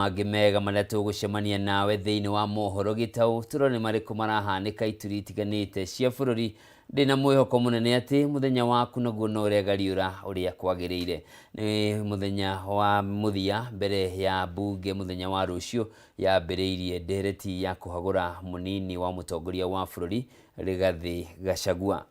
Mangĩ mega marĩa tũgũcemania nawe thĩinĩ wa mohoro gĩtaũ, tũrone marĩkũ marahanĩka ituri itiganĩte cia bũrũri. Ndĩna mwĩhoko mũnene atĩ mũthenya waku naguo no ũregariũra ũrĩa kwagĩrĩire. Nĩ mũthenya wa mũthia mbere ya mbunge mũthenya wa rũciũ yambĩrĩirie ndereti ya kũhagũra mũnini wa mũtongoria wa bũrũri Rigathĩ Gachagua.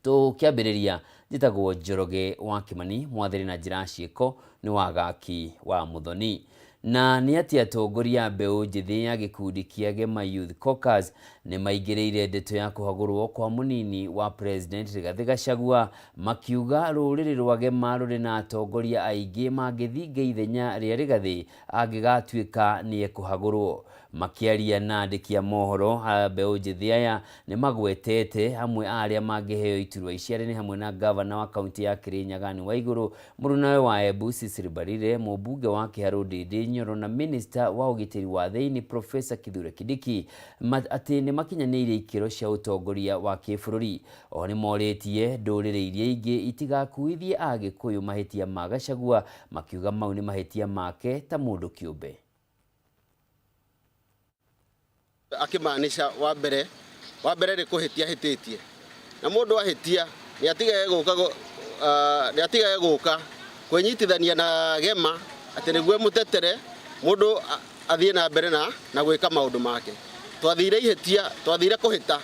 Tũkĩambĩrĩria, njĩtagwo Njoroge wa Kĩmani, mwathĩrĩ na njĩra ya ciĩko nĩ Wagaki wa Mũthoni. Na nĩ atĩ atongoria a mbeũ njĩthĩ ya gĩkundi kĩa Gema Youth Caucus nĩ maingĩrĩire ndeto ya kũhagũrwo kwa mũnini wa President Rigathĩ Gachagua, makiuga rũrĩrĩ rwa Gema rũrĩ na atongoria aingĩ mangĩthinga ithenya rĩa Rigathĩ angĩgatuĩka nĩ ekũhagũrwo. Makĩaria na andĩki a mohoro, mbeũ njĩthĩ aya nĩ magwetete amwe a arĩa mangĩheo iturwa ici arĩa nĩ hamwe na ngavana wa kaunti ya Kirinyaga Anne Waigũrũ, mũrunawe wa Embu Cecily Mbarire, mũmbunge wa Kĩharũ Ndĩndĩ Nyoro na mĩnĩsta wa ũgitĩri wa thĩinĩ Professor Kithure Kindiki atĩ nĩ makinyanĩirie ikĩro cia ũtongoria wa kĩbũrũri. Oho nĩ morĩtie ndũrĩrĩ iria ingĩ itigakuithie Agĩkũyũ mahĩtia ma Gachagua makiuga mau nĩ mahĩtia make ta mũndũ kĩũmbe. Akĩmaanisha wa mbere wa mbere nĩ kũhĩtia ahĩtĩtie, na mũndũ ahĩtia nĩ atigage gũka nĩ atigage gũka kwĩnyitithania na Gema atĩ nĩguo ĩmũtetere mũndũ athiĩ na mbere na gwĩka maũndũ make. Twathire ihĩtia, twathire kũhĩta,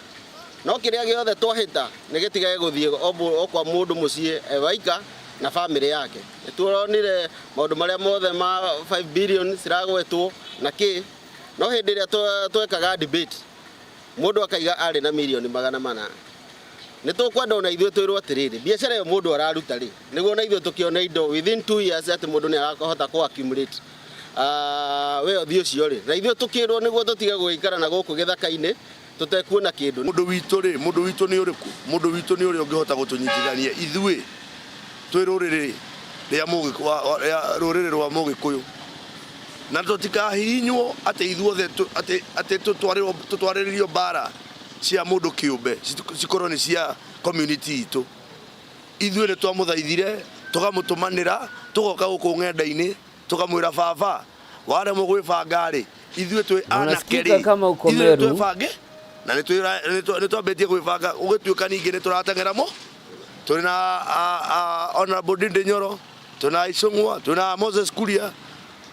no kĩrĩa gĩothe twahĩta nĩ gĩtigage gũthiĩ o kwa mũndũ mũciĩ e waika na bamĩrĩ yake. Nĩ tuonire maũndũ marĩa mothe ma 5 billion ciragwetwo na kĩ, no hĩndĩ ĩrĩa twekaga debate mũndũ akaiga arĩ na mirioni 400. Nĩ tũkwenda ona ithuĩ twĩrwo atĩrĩrĩ, biacara ĩyo mũndũ araruta rĩ, nĩguo ona ithuĩ tũkĩone indo within 2 years atĩ mũndũ nĩ arakũhota kũ accumulate wealth ũcio rĩ, na ithuĩ tũkĩrwo nĩguo tũtige gũgĩikara na gũkũ gĩthaka-inĩ tũtekuona kĩndũ. Mũndũ witũ rĩ, mũndũ witũ nĩ ũrĩkũ? Mũndũ witũ nĩ ũrĩa ũngĩhota gũtũnyitithania ithuĩ twĩ rũrĩrĩ rĩa rũrĩrĩ rwa Mũgĩkũyũ, na tũtikahihinywo atĩ ithuothe atĩ tũtwarĩrĩrio mbara cia mũndũ kĩũmbe cikorwo nĩ cia community itũ. Ithuĩ nĩ twamũthaithire tũkamũtũmanĩra tũgoka gũkũ ng'enda-inĩ tũkamwĩra baba waremwo gwĩbanga rĩ, ithuĩ twĩ anake rĩ, Unasikika kama uko ithuĩ nĩ Meru. twĩbange na nĩ twambĩtie gwĩbanga gũgĩtuĩka ningĩ nĩ tũrateng'era mo tũrĩ na Honorable Ndindi Nyoro, twĩ na Icũng'wa, twĩ na Moses Kuria,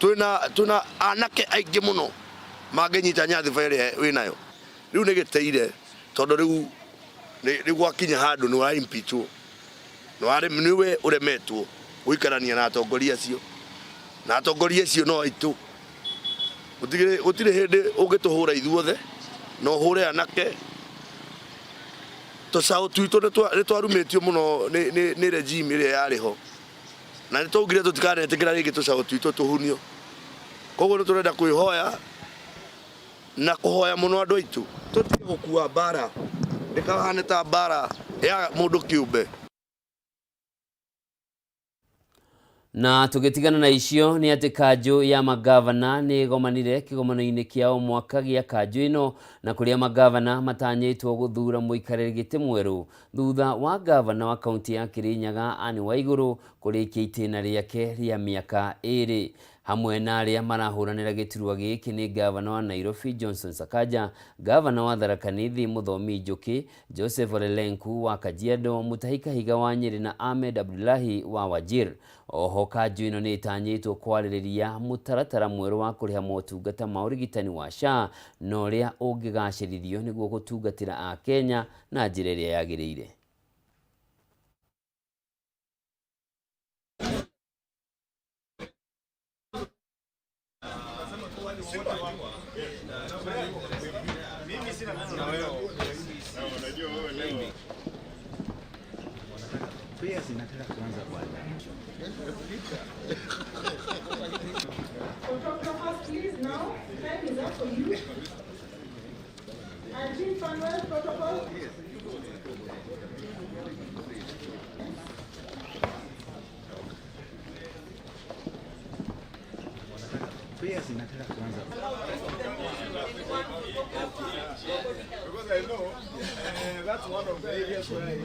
twĩ na anake aingĩ mũno mangĩnyita nyadhiba ĩrĩa wĩnayo. Rĩu nĩ gĩteire tondũ rĩu nĩ gwakinya handũ nĩ wa impeachwo, nĩwe ũremetwo gũikarania na atongoria acio, na atongoria acio no aitũ. Gũtirĩ hĩndĩ ũngĩtũhũra ithuothe na ũhũre anake. Tũcaũ twitũ nĩ twarumĩtio mũno nĩ regime ĩrĩa yarĩ ho, na nĩ twaugire tũtikanetĩkĩra rĩngĩ tũcaũ twitũ tũhunio. Koguo nĩ tũrenda kwĩhoya na kũhoya mũno andũ aitũ tũtige gũkua mbara ndĩkahane ta mbara ya mũndũ kĩũmbe. Na tũgĩtigana na icio nĩ atĩ kanjũ ya magavana nĩ ĩgomanire kĩgomano-inĩ kĩa o mwaka gĩa kanjũ ĩno, na kũrĩa magavana matanyĩtwo gũthura mũikarĩri gĩtĩ mwerũ thutha wa gavana wa kaunti ya Kirinyaga Anne Waigũrũ kũrĩkia itĩna rĩake rĩa mĩaka ĩrĩ. Hamwe na arĩa marahũranĩra gĩturwa gĩkĩ nĩ gavana wa Nairobi Johnson Sakaja, gavana wa Tharaka Nithi Mũthomi Njũkĩ, Joseph Ole Lenku wa Kajiado, Mutahi Kahiga wa Nyeri na Ahmed Abdullahi wa Wajir. Oho kanjũ ĩno nĩ ĩtanyĩtwo kwarĩrĩria mũtaratara mwerũ wa kũrĩha motungata ma ũrigitani wa SHA na ũrĩa ũngĩgacĩrithio nĩguo gũtungatĩra Akenya na njĩra ĩrĩa yagĩrĩire. Photographers, please now. Time is up for you. And Team Fanuel protocol. Because I know that's one of the areas where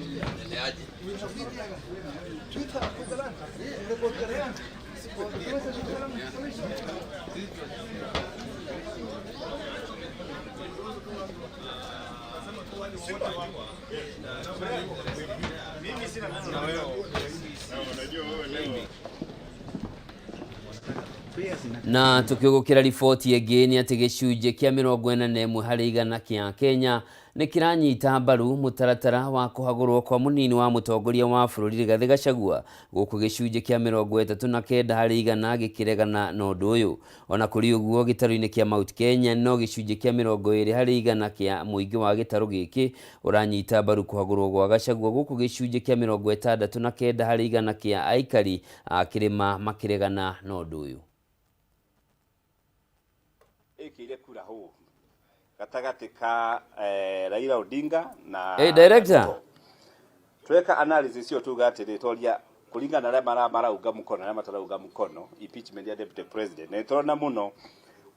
Na tukigukira riboti ĩngĩ nĩ atĩ gĩcunjĩ kĩa 41 harĩ igana kĩa Kenya nĩ kĩranyita mbaru mũtaratara wa kũhagũrwo kwa mũnini wa mũtongoria wa bũrũri Rigathĩ Gachagua, gũkũ gĩcunjĩ kĩa 39 harĩ igana gĩkĩregana na ũndũ ũyũ. Ona kũrĩ ũguo, gĩtarũ-inĩ kĩa Mount Kenya no gĩcunjĩ kĩa 20 harĩ igana kĩa mũingĩ wa gĩtarũ gĩkĩ ũranyita mbaru kũhagũrwo gwa Gachagua, gũkũ gĩcunjĩ kĩa 69 harĩ igana kĩa aikari a kĩrĩma makĩregana na ũndũ ũyũ. Ĩkĩire kura hũ gatagatĩ ka Raila Odinga na Hey, director. Ruto. Tweka analysis ĩyo tuga atĩrĩ, toria kũringana na arĩa maraunga mũkono na arĩa matarauga mũkono impeachment ya deputy president, na nĩtũrona mũno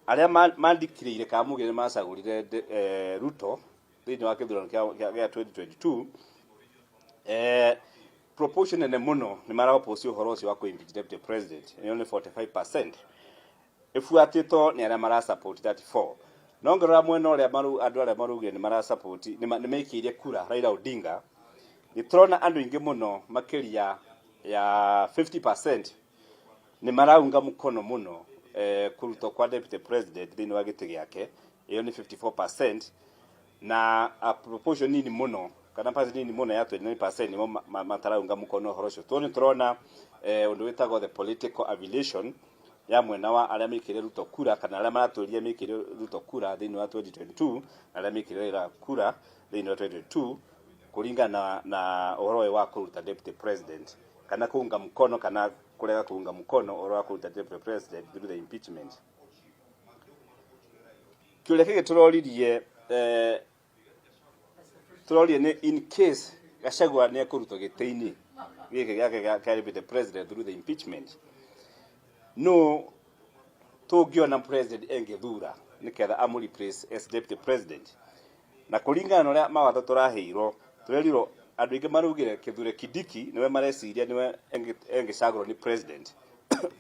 arĩa mandikĩrĩire kana mugire nĩ macagũrire Ruto thĩinĩ wa kĩthurano kĩa 2022, proportion nene mũno nĩ maraoppose ũhoro ũcio wa kũ-impeach deputy president, ĩyo nĩ 45%, ĩbuatĩtwo nĩ arĩa marasupport 34. No ngĩrora mwena ũrĩa andũ arĩa maraugire nĩ marasupport, nĩ mekĩire kura Raila Odinga, nĩ tũrona andũ aingĩ mũno makĩria ya 50% nĩ maraunga mũkono mũno kũrutwo kwa deputy president thĩinĩ wa gĩtĩ gĩake, ĩyo nĩ 54%, na a proportion nini mũno kana percent nini mũno ya 29% nĩmo mataraunga mũkono ũhoro ũcio. Tondũ nĩ tũrona ũndũ wĩtagwo the political affiliation ya mwena wa arĩa mekĩire Ruto kura kana arĩa maratũria mekĩire Ruto kura thĩinĩ wa 2022 na arĩa mekĩire Raila kura thĩinĩ wa 2022, kũringana na ũhoro ũyũ wa kũruta deputy president kana kuunga mkono kana kũrega kuunga mkono ũhoro wa kũruta deputy president through the impeachment. Kĩũria kĩngĩ tũroririe, tũrorie nĩ in case Gachagua nĩ ekũrutwo gĩtĩ-inĩ gĩkĩ gĩake kĩa deputy president through the impeachment, no tũngĩona president engĩthura nĩgetha amũ replace as deputy president. Na kũringana na ũrĩa mawatho tũraheirwo, tũrerirwo andũ aingĩ maraugire Kithure Kindiki nĩwe mareciria nĩwe engĩcagũrwo nĩ president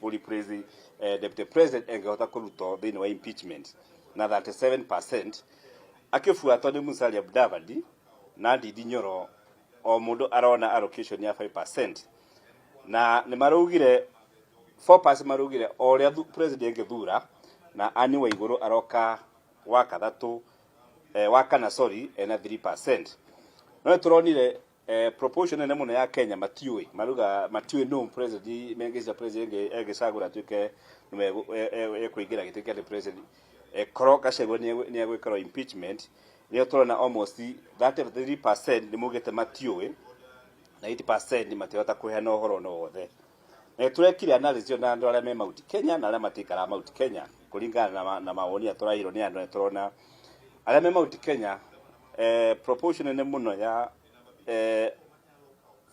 kũ replace deputy president engĩhota kũrutwo thĩinĩ wa impeachment na 37%, akĩbuatwo nĩ Musalia Mudavadi na Ndindi Nyoro, o mũndũ arona allocation ya 5%. Na nĩ maraugire 4% maraugire o ũrĩa president angĩthura, na Anne Waigũrũ aroka wa kathatũ, wa kana, sorry, ena 3%. No nĩ tũronire proportion nene mũno ya Kenya matiũĩ, maruga matiũĩ no president mengĩcia president engĩcagũra atuĩke nĩwe ekũingĩra gĩtĩ kĩa president korwo Gachagua nĩ egwĩkĩrwo impeachment. Nĩyo tũrona almost 33% nĩ maugĩte matiũĩ na 80% matirahota kũheana ũhoro no wothe. Na tũrekire analysis ĩyo na andũ arĩa me Mount Kenya na arĩa matikaraga Mount Kenya, kũringana na mawoni arĩa tũraheirwo nĩ andũ, nĩ tũrona arĩa me Mount Kenya, proportion nene mũno ya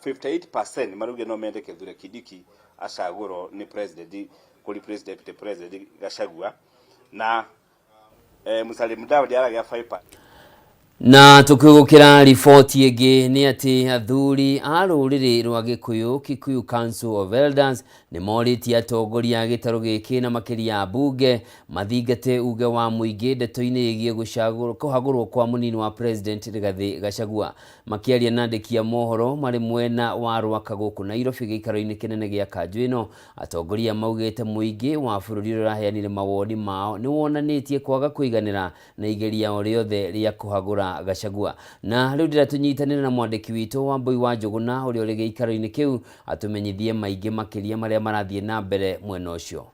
58% maraugire no mende Kithure Kindiki acagũrwo nĩ president kũ replace deputy president Gachagua, na Musalia Mudavadi aragĩa 5. Na tukigukira riboti ĩngĩ nĩ atĩ athuri a rũrĩrĩ rwa Gĩkũyũ, Kikuyu Council of Elders, nĩ morĩtie atongoria a gĩtarũ gĩkĩ na makĩria ambunge mathingate uge wa mũingĩ ndeto-inĩ ĩgiĩ kũhagũrwo kwa mũnini wa president Rigathĩ Gachagua. Makĩaria na andĩki a mohoro marĩ mwena wa Rwaka gũkũ Nairobi, gĩikaro-inĩ kĩnene gĩa kanjũ ĩno, atongoria maugĩte mũingĩ wa bũrũri ũrĩa ũraheanire mawoni mao nĩ wonanĩtie kwaga kũiganĩra na igeria o rĩothe rĩa kũhagũra Gachagua. Na rĩu ndĩra tũnyitanĩre na mwandĩki witũ Wambui wa Njũgũna ũrĩa ũrĩ gĩikaro-inĩ kĩu atũmenyithie maingĩ makĩria marĩa marathiĩ na mbere mwena ũcio.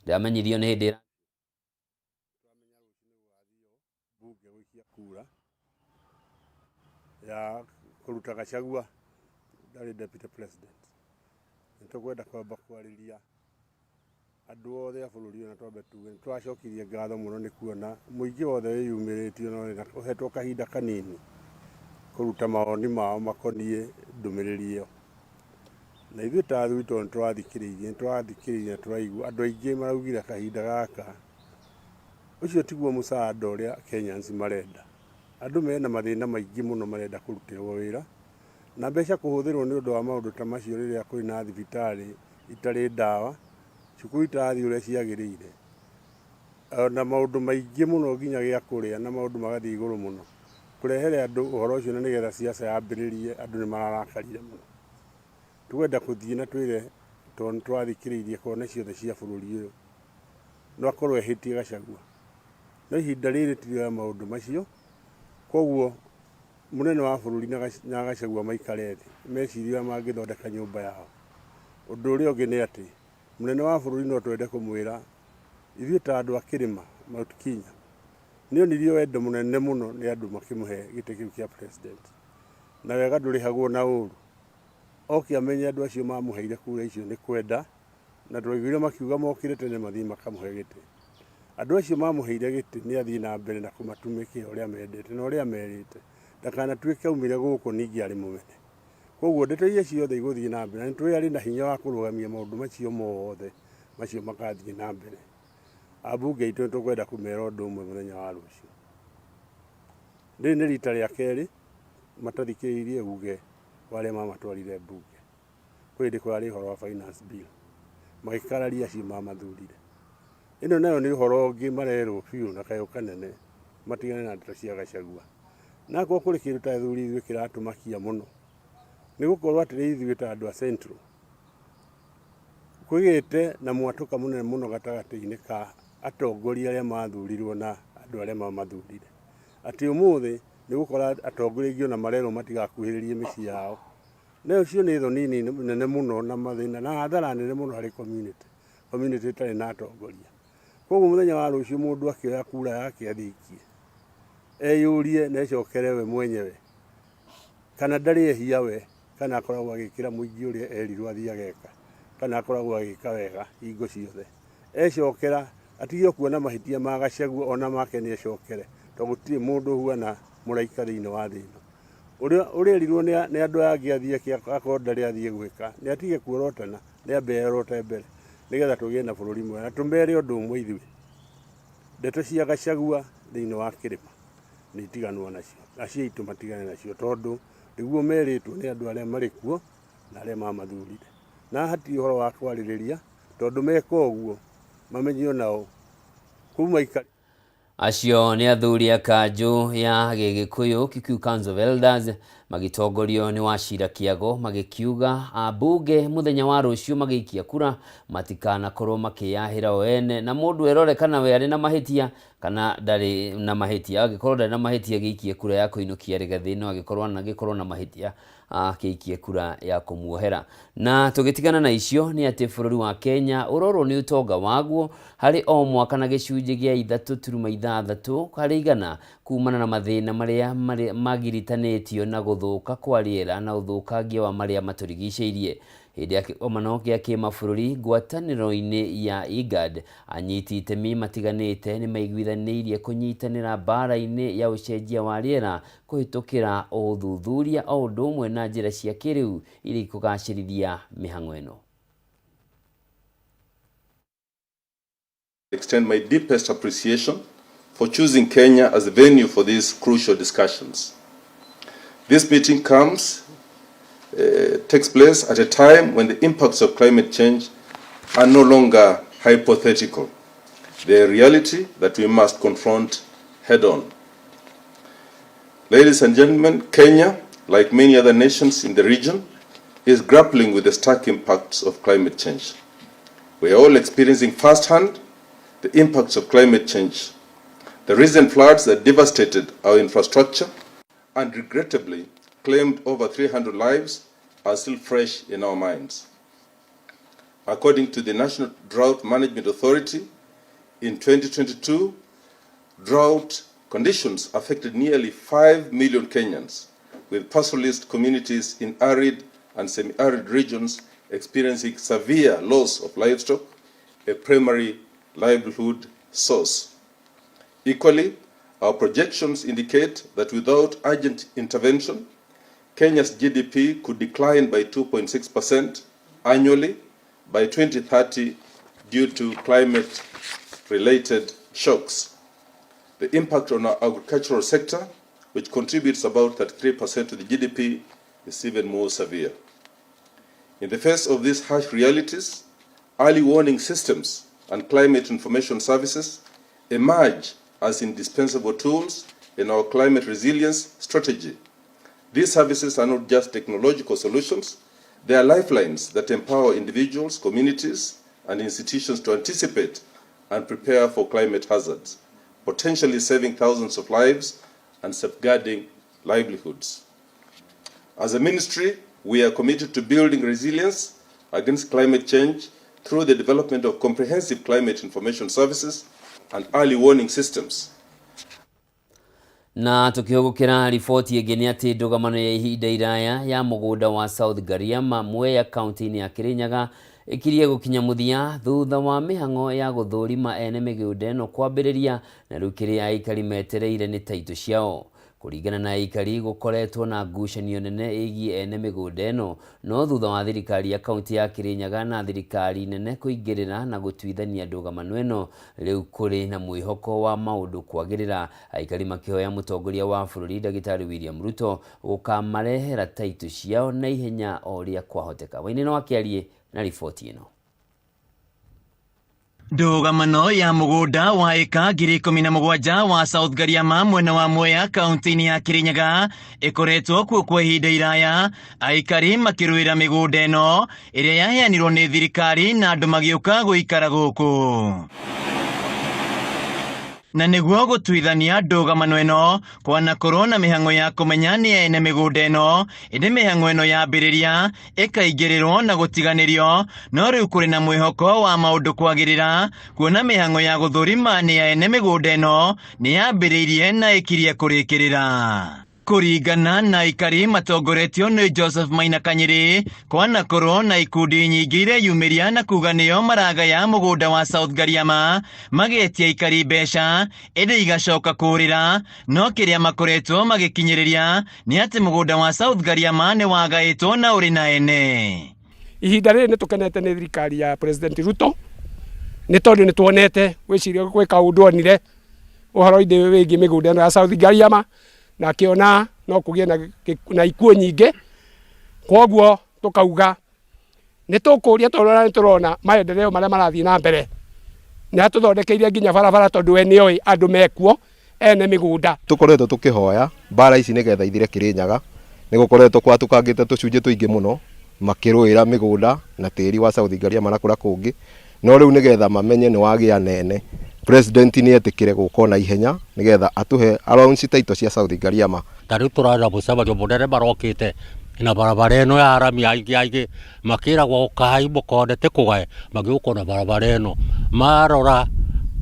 Ndĩramenyithio nĩ hĩndĩ Bunge gũikia kura ya kũruta Gachagua ndarĩ deputy president. Nĩ tũkwenda kwamba kwarĩria andũ othe a bũrũri ũyũ, na twambe tuge nĩ tũracokirie ngatho mũno nĩ kuona mũingĩ wothe wĩyumĩrĩtie na ũhetwo kahinda kanini kũruta mawoni mao makoniĩ ndũmĩrĩri ĩyo. Na ithuĩ ta athuri, tondũ nĩ tũrathikĩrĩirie na tũraigua andũ aingĩ maraugire kahinda gaka ũcio tiguo mũcaanda ũrĩa Kenyans marenda. Andũ mena mathĩna maingĩ mũno marenda kũrutĩrwo wĩra. Na mbeca kũhũthĩrwo nĩ ũndũ wa maũndũ ta macio rĩrĩa kũrĩ na thibitarĩ itarĩ ndawa, cukuru itarathiĩ ũrĩa ciagĩrĩire, na maũndũ maingĩ mũno nginya gĩa kũrĩa na maũndũ magathiĩ igũrũ mũno. Kũrehere andũ ũhoro ũcio na nĩgetha siasa yambĩrĩrie andũ nĩ mararakarire mũno. Tũkwenda kũthiĩ na twĩre tondũ nĩ tũrathikĩrĩirie kona ciothe cia bũrũri ũyũ, no akorwo ehĩtie Gachagua. No ihinda rĩrĩ ti rĩa maũndũ macio, koguo mũnene wa bũrũri na Gachagua maikare thĩ mecirie ũrĩa mangĩthondeka nyũmba yao. Ũndũ ũrĩa ũngĩ nĩ atĩ mũnene wa bũrũri no twende kũmwĩra ithuĩ ta andũ a kĩrĩma Mount Kenya nĩ onirio wendo mũnene mũno nĩ andũ makĩmũhe gĩtĩ kĩu kĩa president, na wega ndũrĩhagwo na ũru. Oke amenye andũ acio mamũheire kura icio nĩ kwenda, na twaiguire makiuga mokire tene mathiĩ makamũhe gĩtĩ. Andũ acio mamũheire gĩtĩ nĩ athiĩ na mbere na kũmatumĩkĩra ũrĩa mendete na ũrĩa merĩte, ndakanatuĩke aumire gũkũ ningĩ arĩ mũmene. Koguo ndeto iria ciothe igũthiĩ na mbere, na nĩ tũĩ arĩ na hinya wa kũrũgamia maũndũ macio mothe macio magathiĩ na mbere. Ambunge aitũ nĩ tũkwenda kũmera ũndũ ũmwe mũthenya wa rũciũ. Rĩrĩ nĩ rita rĩa kerĩ matathikĩrĩirie uge wa arĩa mamatwarire mbunge. Kwĩ hĩndĩ kũrarĩ ũhoro wa finance bill, magĩkararia acio mamathurire. Ĩno nayo nĩ ũhoro ũngĩ marerwo biũ na kayũ kanene matigane na ndeto cia Gachagua. Na akorwo kũrĩ kĩndũ ta athuri ithuĩ kĩratũmakia mũno, nĩ gũkorwo atĩrĩ ithuĩ ta andũ a Central kwĩgĩte na mwatũka mũnene mũno gatagatĩ-inĩ ka atongoria arĩa mathurirwo na andũ arĩa mamathurire. Atĩ ũmũthĩ nĩ gũkora atongoria aingĩ ona marerwo matigakuhĩrĩrie mĩciĩ yao. Na ũcio nĩ thoni nene mũno na mathĩna na hathara nene mũno harĩ community, community ĩtarĩ na atongoria. Koguo mũthenya wa rũciũ mũndũ akĩoya kura yake athiĩ aikie, eyũrie na ecokere we mwenyewe kana ndarĩ ehia we, kana akoragwo agĩkĩra mũingĩ ũrĩa erirwo athiĩ ageka, kana akoragwo agĩka wega hingo ciothe. Ecokera atige kuona mahĩtia ma Gachagua ona make nĩ ecokere, tondũ gũtirĩ mũndũ ũhuana mũraika thĩinĩ wa thĩ ĩno. Ũrĩa ũrerirwo nĩ andũ aya angĩ athiĩ eke akorwo ndarĩ athiĩ gwĩka, nĩ atige kuorotana, nĩ ambe eyorote mbere nĩgetha tũgĩe na bũrũri mwega. Na tũmere ũndũ ũmwe ithuĩ, ndeto cia Gachagua thĩinĩ wa kĩrĩma nĩ itiganwo nacio, acio aitũ matigane nacio tondũ nĩguo merĩtwo nĩ andũ arĩa marĩ kuo na arĩa mamathurire. Na hatirĩ ũhoro wa kwarĩrĩria tondũ meka ũguo mamenye onao kuma ikare. Acio nĩ athuri a kanjũ ya Gĩgĩkũyũ Kikuyu Council of Elders magĩtongorio nĩ Wachira Kĩago magĩkiuga ambunge mũthenya wa rũciũ magĩikia kura matikanakorwo makĩyahĩra o ene na mũndũ erore kana we arĩ na mahĩtia kana ndarĩ na mahĩtia. Angĩkorwo ndarĩ na mahĩtia agĩikie kura ya kũinũkia Rigathĩ, no angĩkorwo anagĩkorwo na mahĩtia akĩikie kura ya kũmuohera. Na tũgĩtigana na icio nĩ atĩ bũrũri wa Kenya ũrorwo nĩ ũtonga waguo harĩ o mwaka na gĩcunjĩ gĩa 3.6 harĩ igana kumana na mathĩna marĩa magiritanĩtio na gũthũka kwa rĩera na ũthũkangia wa marĩa matũrigicĩirie. Hĩndĩ ya kĩgomano gĩa kĩmabũrũri ngwatanĩro-inĩ ya IGAD, anyiti itemi matiganĩte nĩ maiguithanĩirie kũnyitanĩra mbara-inĩ ya ũcenjia wa rĩera kũhĩtũkĩra ũthuthuria o ũndũ ũmwe na njĩra cia kĩrĩu iria ikũgacĩrithia mĩhang'o ĩno. Extend my deepest appreciation for choosing Kenya as the venue for these crucial discussions. This meeting takes place at a time when the impacts of climate change are no longer hypothetical. They are a reality that we must confront head on. Ladies and gentlemen, Kenya, like many other nations in the region, is grappling with the stark impacts of climate change. We are all experiencing firsthand the impacts of climate change. The recent floods that devastated our infrastructure and regrettably claimed over 300 lives are still fresh in our minds. According to the National Drought Management Authority, in 2022, drought conditions affected nearly 5 million Kenyans, with pastoralist communities in arid and semi-arid regions experiencing severe loss of livestock, a primary livelihood source. Equally, our projections indicate that without urgent intervention, Kenya's GDP could decline by 2.6% annually by 2030 due to climate-related shocks. The impact on our agricultural sector, which contributes about 33% to the GDP, is even more severe. In the face of these harsh realities, early warning systems and climate information services emerge as indispensable tools in our climate resilience strategy. These services are not just technological solutions, they are lifelines that empower individuals, communities, and institutions to anticipate and prepare for climate hazards, potentially saving thousands of lives and safeguarding livelihoods. As a ministry, we are committed to building resilience against climate change through the development of comprehensive climate information services and early warning systems. Na tukihũgũkĩra riboti ĩngĩ nĩ atĩ ndũgamano ya ihinda iraya ya mũgũnda wa South Gariama, Mwea, kaunti-inĩ ya Kirinyaga ĩkirie gũkinya mũthia thutha wa mĩhang'o ya gũthũrima ene mĩgũnda ĩno kwambĩrĩria, na rĩu kĩrĩa aikari metereire nĩ taitũ ciao. Kũringana na aikari, gũkoretwo na ngucanio nene ĩgiĩ ene mĩgũnda ĩno, no thutha wa thirikari ya kaunti ya Kirinyaga na thirikari nene kũingĩrĩra na gũtuithania ndũgamano ĩno, rĩu kũrĩ na mwĩhoko wa maũndũ kwagĩrĩra. Aikari makĩhoya mũtongoria wa bũrũri Ndagĩtarĩ William Ruto gũkamarehera taitũ ciao na ihenya o ũrĩa kwahoteka. Wainĩ akĩarie na riboti ĩno. Ndũgamano ya mũgũnda wa ĩka 17,000 wa South Gariama mwena wa Mwea kaunti-inĩ ya Kirinyaga ĩkoretwo kuo kwa ihinda iraya, aikari makĩrũĩra mĩgũnda ĩno ĩrĩa yaheanirwo nĩ thirikari na andũ magĩũka gũikara gũkũ. Na nĩguo gũtuithania ndũgamano ĩno kwanakorwo na mĩhang'o ya kũmenya nĩ ene mĩgũnda ĩno, ĩndĩ mĩhang'o ĩno yambĩrĩria ĩkaingĩrĩrwo na gũtiganĩrio, no rĩu kũrĩ na mwĩhoko wa maũndũ kwagĩrĩra kuona mĩhang'o ya gũthũrima nĩ ene mĩgũnda ĩno nĩ yambĩrĩirie na ĩkirie kũrĩkĩrĩra. Kũringana na aikari matongoretio nĩ Joseph Maina Kanyĩrĩ, kwanakorwo na ikundi nyingĩ ireyumĩria na kuga nĩo maragaya mũgũnda wa South Gariama, magetia aikari mbeca ĩndĩ igacoka kũrĩra, no kĩrĩa makoretwo magĩkinyĩrĩria nĩ atĩ mũgũnda wa South Gariama nĩ wagaĩtwo na ũrĩ na ene. Ihinda rĩrĩ nĩ tũkenete nĩ thirikari ya President Ruto nĩ tondũ nĩ tuonete gwĩciria gwĩ kaũndũ onire ũhoro-inĩ wĩgiĩ mĩgũnda ĩno ya South Gariama, na akĩona no kũgĩe na ikuũ nyingĩ. Kwoguo tũkauga nĩ tũkũria tondũ nĩ tũrona maendeleo marĩa marathiĩ na mbere, nĩ atũthondekeire nginya barabara tondũ we nĩoĩ andũ mekuo ene mĩgũnda. Tũkoretwo tũkĩhoya mbara ici nĩgetha ithire Kirinyaga, nĩ gũkoretwo gwatũkangĩte tũcunjĩ tũingĩ mũno makĩrũĩra mĩgũnda na tĩri wa South Gariama na kũrĩa kũngĩ, no rĩu nĩgetha mamenye nĩ wagĩa nene, President nĩ etĩkĩre gũka na ihenya nĩgetha atũhe allowance taito cia South Gariama. Ta rĩu tũrarĩ na mũcemanio mũnene marokĩte na barabara ĩno ya rami, aingĩ aingĩ makĩragwo ũkai mũkone ti kũgae, magĩũka na barabara ĩno marora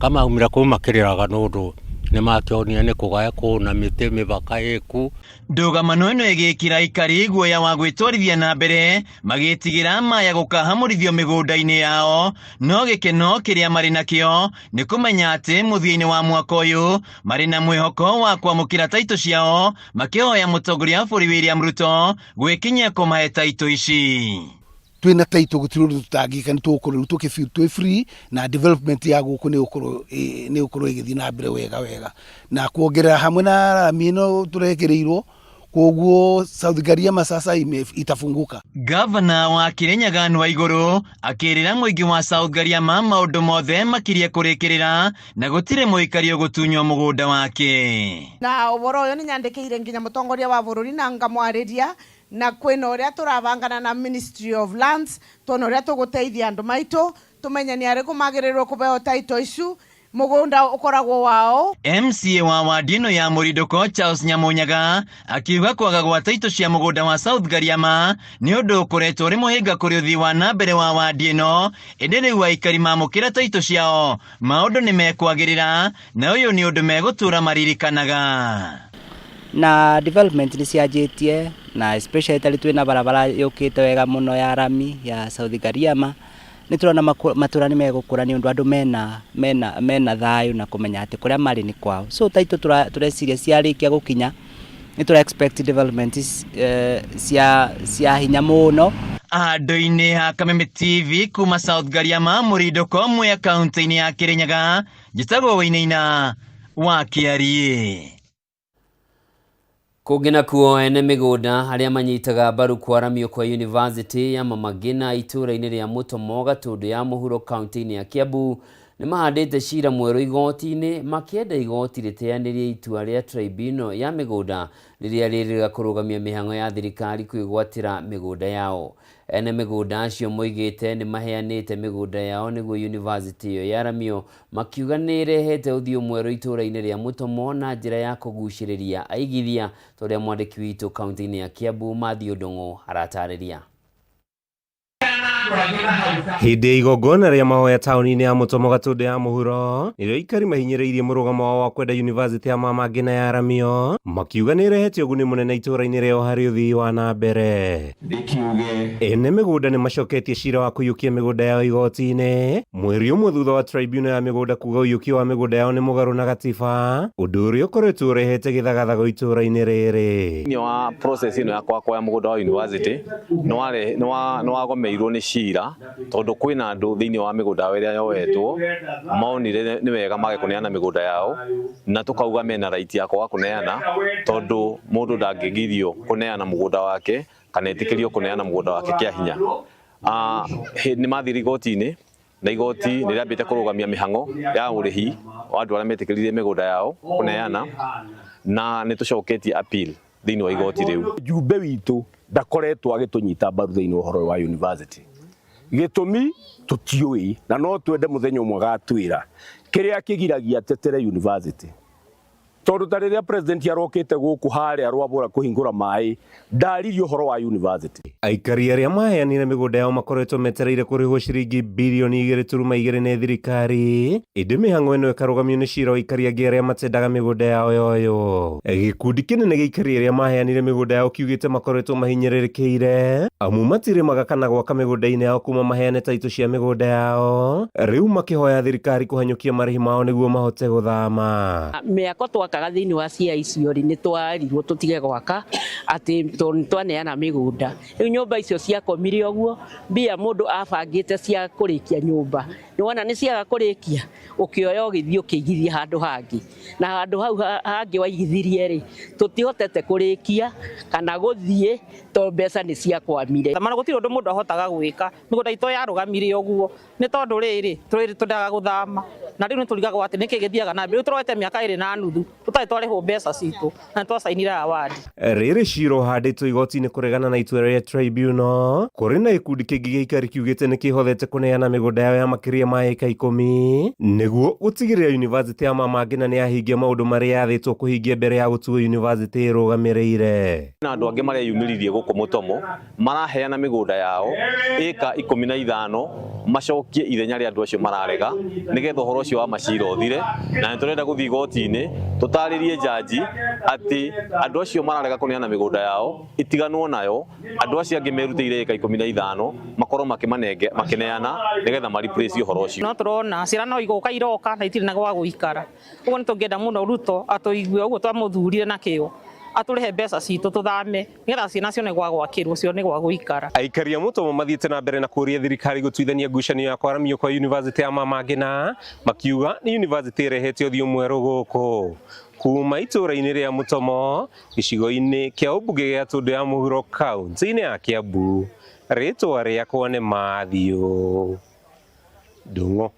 kama aumire kũu makĩrĩraga nĩ ũndũ nĩ makĩonire nĩ kũgae kũna mĩtĩ mĩthaka ĩku. Ndũgamano ĩno ĩgĩkĩra aikari guoya wa gwĩtwarithia na mbere magĩtigĩra maya gũkahamũrithio mĩgũnda-inĩ yao, no gĩkeno kĩrĩa marĩ nakĩo nĩ kũmenya atĩ mũthia-inĩ wa mwaka ũyũ marĩ na mwĩhoko wa kwamũkĩra taitũ ciao, makĩhoya mũtongoria wa bũrũri William Ruto gwĩkinyia kũmahe taitũ ici. Twina taitũ gũtirĩ ũndũ tũtangĩka, nĩ tũgũkorwo rĩu tũkĩ twĩ free na development ya gũkũ nĩ ĩgũkorwo ĩgĩthiĩ na mbere wega wega, na kuongerera hamwe na rami ĩno tũrekĩrĩirwo, koguo South Gariama sasa itafunguka. Gavana wa Kirinyaga wa Igũrũ akĩrĩra mũingĩ wa South Gariama maũndũ mothe makirie kũrĩkĩrĩra na gũtirĩ mũikari ũgũtunywo mũgũnda wake. Na ũhoro ũyũ nĩ nyandĩkĩire nginya mũtongoria wa bũrũri na ngamwarĩria, na kwĩna ũrĩa tũrabangana na Ministry of Lands tuona ũrĩa tũgũteithia andũ maitũ tũmenye nĩ arĩkũ magĩrĩirwo kũheo taito icu mũgũnda ũkoragwo wao. MCA wa wadi ĩno ya Mũrindũko Charles Nyamunyaga akiuga kwaga gwa taito cia mũgũnda wa South Gariama nĩ ũndũ ũkoretwo ũrĩ mũhĩnga kũrĩ ũthii wa na mbere wa wadi ĩno, ĩndĩ rĩu aikari mamũkĩra taito ciao maũndũ nĩ mekwagĩrĩra na ũyũ nĩ ũndũ megũtũra maririkanaga. Na development nĩ cianjĩtie, na especially tarĩ twĩna barabara yũkĩte wega mũno ya rami ya South Gariama, nĩ tũrona matũra nĩ megũkũra nĩ ũndũ andũ mena thayũ na kũmenya atĩ kũrĩa marĩ nĩ kwao. So taitũ tũreciria ciarĩkia gũkinya nĩ tũra expect development cia hinya mũno. Andũ-inĩ ha Kameme TV kuma South Gariama, Mũrindũko, Mwea, kaunti-inĩ ya Kirinyaga, njĩtagwo Wainaina wa Kĩariĩ. Kũngĩ nakuo, ene mĩgũnda arĩa manyitaga mbaru kwaramio kwa yunivasĩtĩ ya Mama Ngina itũũra-inĩ rĩa Mũtomo Gatũndũ ya Mũhuro kaunti-inĩ ya Kiambu nĩ mahandĩte cira mwerũ igoti-inĩ makĩenda igoti rĩteanĩrie itua rĩa tribunal ya mĩgũnda rĩrĩa rĩrĩga kũrũgamia mĩhang'o ya thirikari kwĩgwatĩra mĩgũnda yao. Ene mĩgũnda acio moigĩte nĩ maheanĩte mĩgũnda yao nĩguo yunivasĩtĩ ĩyo yaramio, makiuga nĩ ĩrehete ũthiũ mwerũ itũũra-inĩ rĩa Mũtomo na njĩra ya kũgucĩrĩria aigithia, ta ũrĩa mwandĩki witũ kaunti-inĩ ya Kiambu Mathew Ndung'u aratarĩria. Hĩndĩ ya igongona rĩa mahoya taũni-inĩ ya Mũtomo Gatũndũ ya Mũhuro, nĩrĩo aikari mahinyĩrĩirie mũrũgamo wao wa kwenda yunivasĩtĩ ya Mama Ngina yaramio, makiuga nĩ ĩrehete ũguni mũnene itũũra-inĩ rĩao harĩ ũthii wa na mbere. Ene mĩgũnda nĩ macoketie cira wa kũiyũkia mĩgũnda yao igoti-inĩ, mweri ũmwe thutha wa tribunal ya mĩgũnda kuga ũiyũkia wa mĩgũnda yao nĩ mũgarũ na gatiba, ũndũ ũrĩa ũkoretwo ũrehete gĩthagathago itũũra-inĩ rĩrĩ. Thĩinĩ wa process ĩno ya kwakoya mũgũnda wa university nĩ wagomeirwo nĩ cira tondũ kwĩna andũ thĩinĩ wa mĩgũnda yao ĩrĩa yoetwo monire nĩ wega mage kũneana mĩgũnda yao, na tũkauga mena right ya kwaga kũneana tondũ mũndũ ndangĩgirio kũneana mũgũnda wake kana etĩkĩrio kũneana mũgũnda wake kĩa hinya. Nĩ mathire igoti-inĩ na igoti nĩ rĩambĩte kũrũgamia mĩhang'o ya ũrĩhi wa andũ arĩa metĩkĩrire mĩgũnda yao kũneana, na nĩ tũcoketie appeal thĩinĩ wa igoti rĩu. Jumbe witũ ndakoretwo agĩtũnyita mbaru thĩinĩ wa ũhoro wa university, gĩtũmi tũtiũĩ, na no twende mũthenya ũmwe agatwĩra kĩrĩa kĩgiragia tetere university, tondũ ta rĩrĩa president arokĩte gũkũ harĩa Rwabũra kũhingũra maĩ ndaririe ũhoro wa university. Aikari arĩa maheanire mĩgũnda yao makoretwo metereire kũrĩhwo ciringi birioni 2.2 nĩ thirikari, ĩndĩ mĩhang'o ĩno ĩkarũgamio nĩ cira wa aikari angĩ arĩa matendaga mĩgũnda yao yoywo. Gĩkundi kĩnene gĩa aikari arĩa maheanire mĩgũnda yao kiugĩte makoretwo mahinyĩrĩrĩkĩire amu matirĩmaga kana gwaka mĩgũnda-inĩ yao kuma maheane taitũ cia mĩgũnda yao, rĩu makĩhoya thirikari kũhanyũkia marĩhi mao nĩguo mahote gũthama. Mĩako twakaga thĩinĩ wa cia icio rĩ, nĩ twarirwo tũtige gwaka atĩ tondũ nĩ twaneana mĩgũnda. Rĩu nyũmba icio ciakomire ũguo, mbia mũndũ abangĩte cia kũrĩkia nyũmba, nĩ wona nĩ ciaga kũrĩkia, ũkĩoya ũgĩthiĩ ũkĩigithia handũ hangĩ, na handũ hau hangĩ waigithirie rĩ, tũtihotete kũrĩkia kana gũthiĩ tondũ mbeca nĩ ciakwamire. Mana gũtirĩ ũndũ mũndũ ahotaga gwĩka, mĩgũnda itũ yarũgamire ũguo nĩ tondũ rĩrĩ twendaga gũthama, na rĩu nĩ tũrigagwo atĩ nĩkĩ gĩthiaga na mbere. Rĩu tũroete mĩaka 2.5 tũtarĩ twarĩhwo mbeca citũ na nĩ twacainire award. Rĩrĩ cira ũhandĩtwo igoti-inĩ kũregana na itua rĩa tribunal, kũrĩ na gĩkundi kĩngĩ gĩa aikari kiugĩte nĩ kĩhothete kũneana mĩgũnda yao ya makĩria ma ĩka 10 nĩguo gũtigĩrĩra yunivasĩtĩ ya Mama Ngina nĩ yahingia maũndũ marĩa yathĩtwo kũhingia mbere ya gũtuo yunivasĩtĩ ĩrũgamĩrĩire. Na andũ angĩ mareyumĩririe gũkũ Mũtomo maraheana mĩgũnda yao ĩka 15 macokie ithenya rĩa andũ acio mararega nĩgetha ũhoro ũcio wa macira ũthire, na nĩ tũrenda gũthiĩ igoti-inĩ tũtarĩrie jaji atĩ andũ acio mararega kũneana mĩgũnda yao itiganwo nayo, andũ acio angĩ merutĩire ĩka 15 makorwo makĩneana nĩgetha ma replace ũhoro ũcio. No tũrona ciana no igũka iroka na itirĩ na gwa gũikara, ũguo nĩ tũngĩenda mũno Ruto atũigue ũguo twamũthurire na kĩo, atũrĩhe mbeca citũ tũthame nĩgetha ciana cione gwa gwakĩrwo, cione gwa gũikara. Aikari a Mũtomo mathiĩte na mbere na kũũria thirikari gũtuithania ngucanio ya kwaramio kwa yunivasĩtĩ ya Mama Ngina, makiuga nĩ yunivasĩtĩ ĩrehete ũthiũ mwerũ gũkũ. Kuma itũũra-inĩ rĩa Mũtomo, gĩcigo-inĩ kĩa ũmbunge gĩa Tũndũ ya Mũhuro kaunti-inĩ ya Kiambu, rĩtwa rĩakwa nĩ Mathiũ Ndung'u.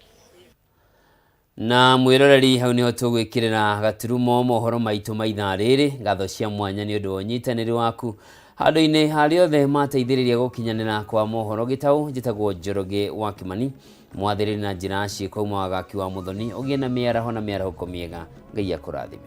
Na mwĩroreri, hau nĩho tũgwĩkĩrĩra gaturumo mohoro maitũ ma ithaa rĩrĩ. Ngatho cia mwanya nĩ ũndũ wa ũnyitanĩri waku handũ-inĩ harĩa othe mateithĩrĩria gũkinyanĩra kwa mohoro gĩtaũ. Njĩtagwo Njoroge wa Kimani, mwathĩrĩri na njĩra ciĩko uma wagaki wa Mũthoni. Ũgĩe na mĩaraho na mĩarahũko mĩega. Ngai akũrathime.